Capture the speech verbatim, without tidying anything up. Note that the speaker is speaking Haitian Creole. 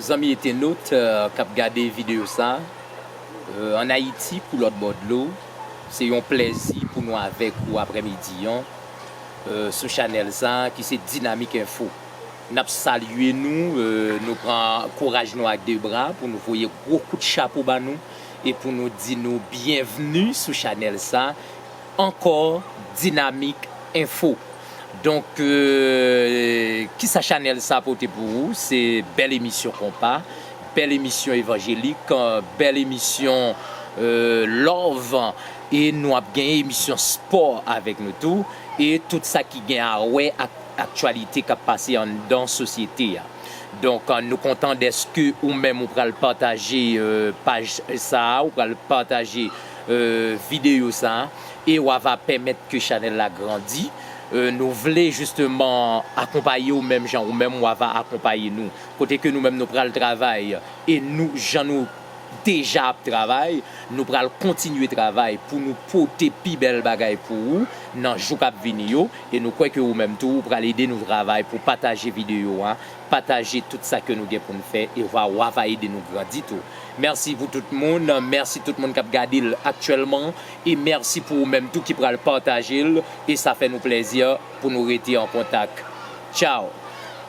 Zanmi entènot k ap gade videyo sa, ann Ayiti kou lòt bò dlo, se yon plèzi pou nou avèk ou aprèmidi an sou chanèl sa ki se Dinamik Enfo. N ap salye nou, nou pran kouraj nou ak de bra pou nou voye gwo kout chapo ba nou e pou nou di nou byenvni sou chanèl sa ankò, Dinamik Enfo. Donk, kisa chanèl sa pote pou ou? Se bèl emisyon konpa, bèl emisyon evanjelik, bèl emisyon love, e nou ap gen emisyon spò avèk nou tou, e tout sa ki gen a wè ak aktyalite k ap pase anndan sosyete a. Donk, nou kontan dèske ou menm ou pral pataje paj sa a, ou pral pataje videyo sa a, e w a va pèmèt ke chanèl la grandi. Nou vle jisteman akonpaye w menm jan ou menm w a va akonpaye nou. Kote ke nou menm nou pral travay e nou, jan nou deja ap travay, nou pral kontinye travay pou nou pote pi bèl bagay pou ou nan jou k ap vini yo. E nou kwè ke ou menm tou, ou pral ede nou travay pou pataje videyo a, pataje tout sa ke nou gen pou n fè, e w a, w a va ede nou grandi tou. Mèsi pou tout moun, mèsi tout moun k ap gade l aktyèlman, e mèsi pou ou menm tou ki pral pataje l, e sa fè nou plèzi pou nou rete an kontak. Tchao!